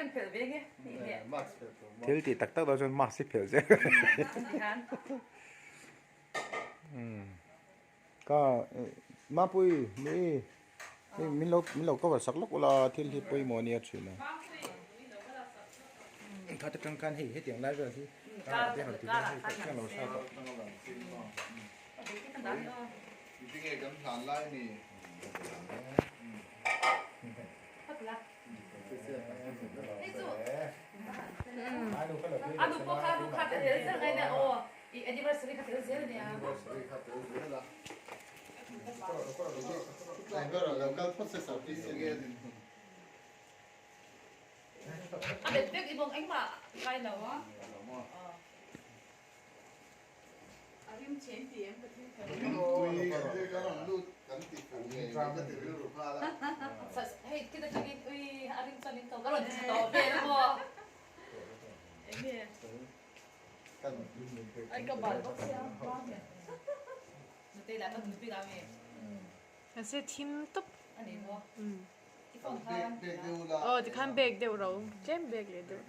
kan phelh ve nge Thil tih tak tak dawn chuan mask hi phelh zel. Ka Mapui mi min lo min lo cover sak lawk ula thil hi pawimawh ania thin a. Kha te tang khan hei hetiang lai vel hi karah te han ti dawn hei tak hian lo sa tawh. Mahse thim tawp aw tikhan bag deuh ro tlem bag leh deuh.